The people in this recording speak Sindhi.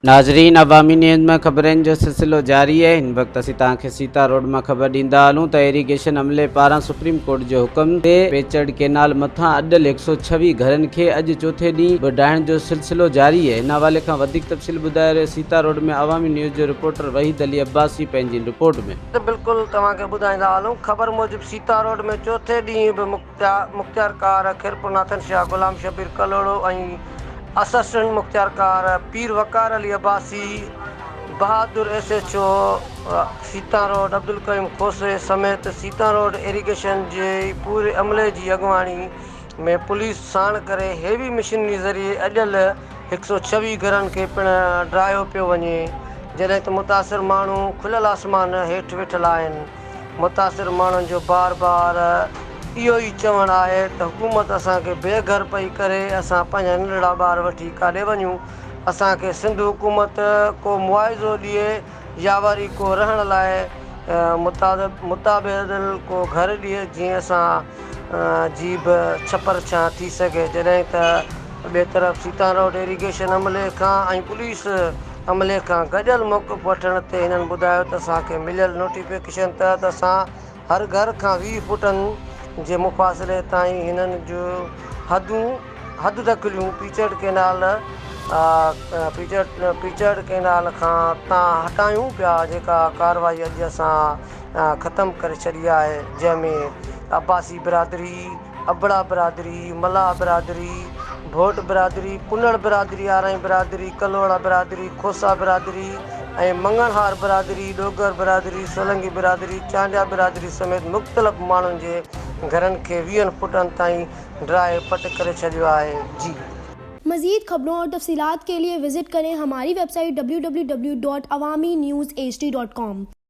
ناظرين عوامي نيوز ۾ خبرن جو سلسلو جاري آهي هن وقت اسين توهان کي سيتا روڊ مان خبر ڏيندا هلون ته ايريگيشن عملي پاران سپريم ڪورٽ جي حڪم تي پيچڙ ڪينال مٿان اڏل 126 گهرن کي اڄ چوٿين ڏينهن به ڊاهڻ جو سلسلو جاري آهي هن حوالي کان وڌيڪ تفصيل ٻڌائي رهيو سيتا روڊ ۾ عوامي نيوز جو رپورٽر وحيد علي عباسي پنهنجي رپورٽ ۾. بلڪل توهان کي ٻڌائيندا هلون خبر موجب سيتا روڊ ۾ چوٿين ڏينهن به مختيارڪار خيرپور ناٿن شاهه غلام شبير ڪلهوڙو ۽ اسسٽنٽ مختيارڪار Pir Waqar Ali Abbasi, Bahadur S H O Sita road Abdul Qayyum Khoso سميت سيتان روڊ ايريگيشن جي پوري عملي جي اڳواڻي ۾ پوليس ساڻ ڪري هيوي مشينري ذريعي اڏيل 126 گهرن کي پڻ ڊاهيو پيو وڃي جڏهن ته متاثر ماڻهو کليل آسمان هيٺ ويٺل آهن. متاثر ماڻهن جو بار بار اهو ئي چوڻ آهي ته حڪومت اسان کي بي گهر پئي ڪري، اسان پنهنجا ننڍڙا ٻار وٺي ڪاڏي وڃون، اسان کي سنڌ حڪومت ڪو معاوضو ڏئي يا وري ڪو رهڻ لاء متبادل ڪو گهر ڏئي جيئن اسان جي به ڇپر ڇانء ٿي سگهي، جڏهن ته ٻئي طرف سيتان روڊ ايريگيشن عملي کان ۽ پوليس عملي کان گڏيل موقف وٺڻ تي هنن ٻڌايو ته اسان کي مليل نوٽيفڪيشن تحت اسان هر گهر کان 20 فوٽن جي مفاصلي تائين هنن جون حدون حد دخليون پيچرڊ ڪينال پيچرڊ ڪينال کان تان هٽايون پيا جيڪا ڪارروائي اڄ اسان ختم ڪري ڇڏي آهي جنهن ۾ عباسي برادري ابڙا برادري، ملاح برادري، ڀوٽ برادري، ڪنڙ برادري، آرائين برادري، ڪلهوڙا برادري، کوسا برادري ۽ مڱڻهار برادري، ڏوگر برادري، سولنگي برادري، چانڊيا برادري سميت مختلف ماڻهن جي گهرن کي ويهن فوٽن تائين ڊاهي پٽ ڪري ڇڏيو آهي. جي. مزيد خبرون اور تفصيلات کے لئے وزٽ ڪرين ھماري web site www.awamiNewsHD.com.